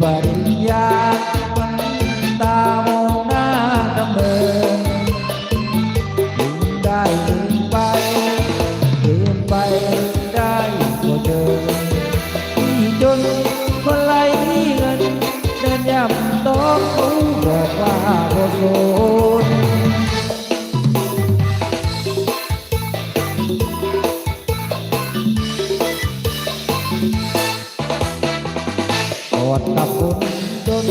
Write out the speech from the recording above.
ປະລິນຍາ ມັນຕາມອງໜ້ານຳເມີ ລືມໄດ້ລືມໄປ ລືມໄປລືມໄດ້ບໍ່ເຈີ ມີຈົນບໍ່ໄຫຼມີເງິນ ແມ່ນຍາມຕ້ອງຮູ້ບອກວ່າບໍ່ສົນ. ກອດກັບຄົນຈົນ